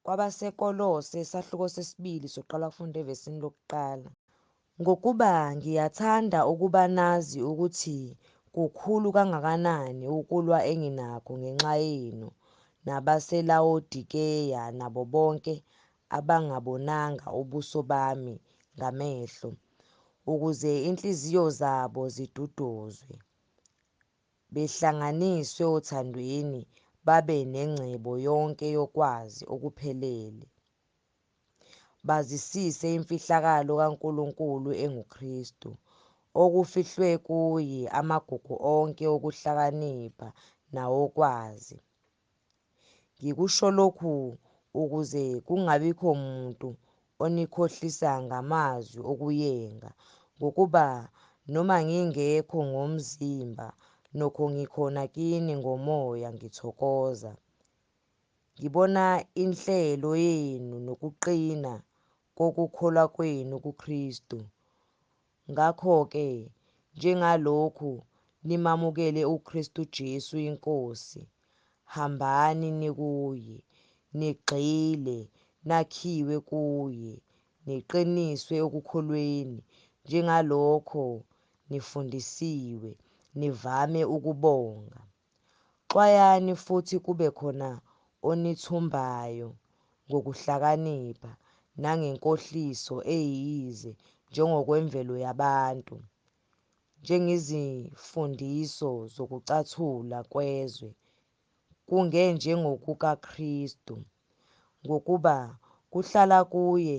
KwabaseKolose, isahluko sesibili, soqala ukufunda evesini lokuqala. Ngokuba ngiyathanda ukuba nazi ukuthi kukhulu kangakanani ukulwa enginakho ngenxa yenu nabaseLawodikeya nabo bonke abangabonanga ubuso bami ngamehlo, ukuze inhliziyo zabo ziduduzwe, behlanganiswe othandweni, babe nengcebo yonke yokwazi okuphelele, bazisise imfihlakalo kaNkulunkulu enguKristu, okufihlwe kuye amagugu onke okuhlakanipha nawokwazi. Ngikusho lokhu ukuze kungabikho muntu onikhohlisa ngamazwi okuyenga, ngokuba noma ngingekho ngomzimba, nokho ngikhona kini ngomoya ngithokoza. Ngibona inhlelo yenu nokuqina kokukholwa kwenu kuKristu. Ngakho-ke njengalokhu nimamukele uKristu Jesu iNkosi, hambani nikuye, nigxile, nakhiwe kuye, niqiniswe ekukholweni, njengalokho nifundisiwe, nivame ukubonga. Xwayani futhi kube khona onithumbayo ngokuhlakanipha nangenkohliso eyize njengokwemvelo yabantu, njengezifundiso zokucathula kwezwe, kungenjengokukaKristu, ngokuba kuhlala kuye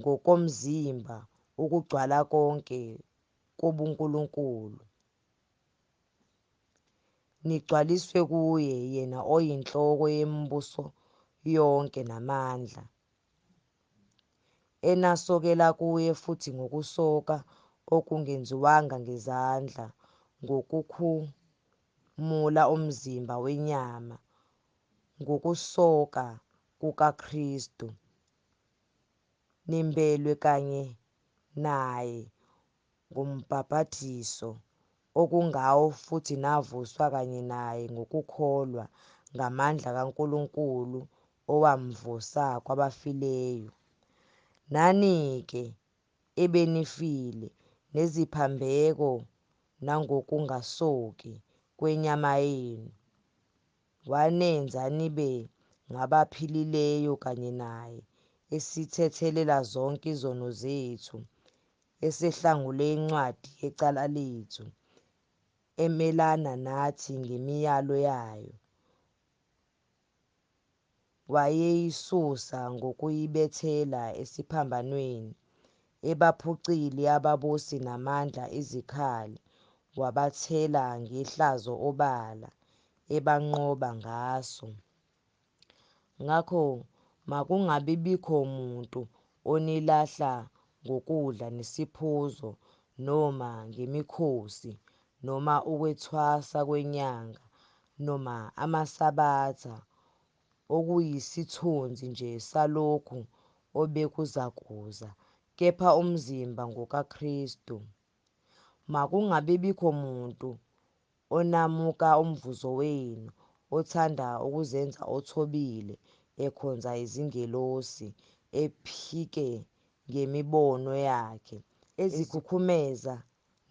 ngokomzimba ukugcwala konke kobuNkulunkulu. Nigcwaliswe kuye yena oyinhloko yemibuso yonke namandla, enasokela kuye futhi ngokusoka okungenziwanga ngezandla, ngokukhumula umzimba wenyama ngokusoka kukaKristu, nimbelwe kanye naye ngombhaphathiso, okungawo futhi navuswa kanye naye ngokukholwa ngamandla kaNkulunkulu owamvusa kwabafileyo. Nani-ke ebenifile neziphambeko nangokungasoki kwenyama yenu, wanenza nibe ngabaphilileyo kanye naye, esithethelela zonke izono zethu, esehlangule incwadi yecala lethu, emelana nathi ngemiyalo yayo, wayeyisusa ngokuyibethela esiphambanweni, ebaphucile ababusi namandla izikhali, wabathela ngehlazo obala, ebanqoba ngaso. Ngakho makungabi bikho muntu onilahla ngokudla nesiphuzo, noma ngemikhosi, noma ukwethwasa kwenyanga, noma amasabatha, okuyisithunzi nje salokhu obekuzakuza, kepha umzimba ngokaKristu. Makungabi bikho muntu onamuka umvuzo wenu, othanda ukuzenza othobile, ekhonza izingelosi, ephike ngemibono yakhe, ezikhukhumeza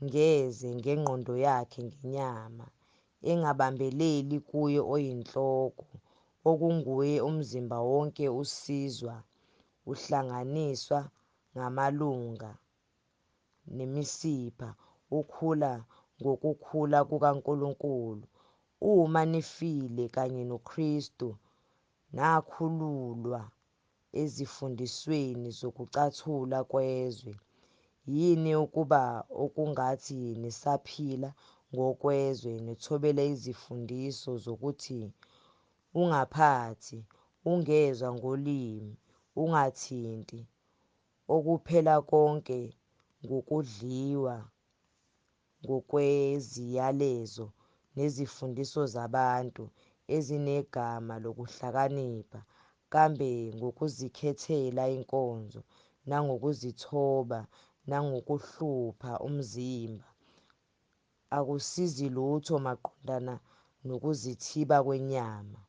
ngeze ngengqondo yakhe ngenyama, engabambeleli kuye oyinhloko, okunguye umzimba wonke usizwa uhlanganiswa ngamalunga nemisipha, ukhula ngokukhula kukaNkulunkulu. Uma nifile kanye noKristu, nakhululwa ezifundisweni zokucathula kwezwe, yini ukuba okungathi nisaphila ngokwezwe, nithobela izifundiso zokuthi ungaphathi, ungezwa ngolimi, ungathinti, okuphela konke ngokudliwa ngokweziyalezo nezifundiso zabantu ezinegama lokuhlakanipha, kambe ngokuzikhethela inkonzo, nangokuzithoba, nangokuhlupha umzimba, akusizi lutho maqondana nokuzithiba kwenyama.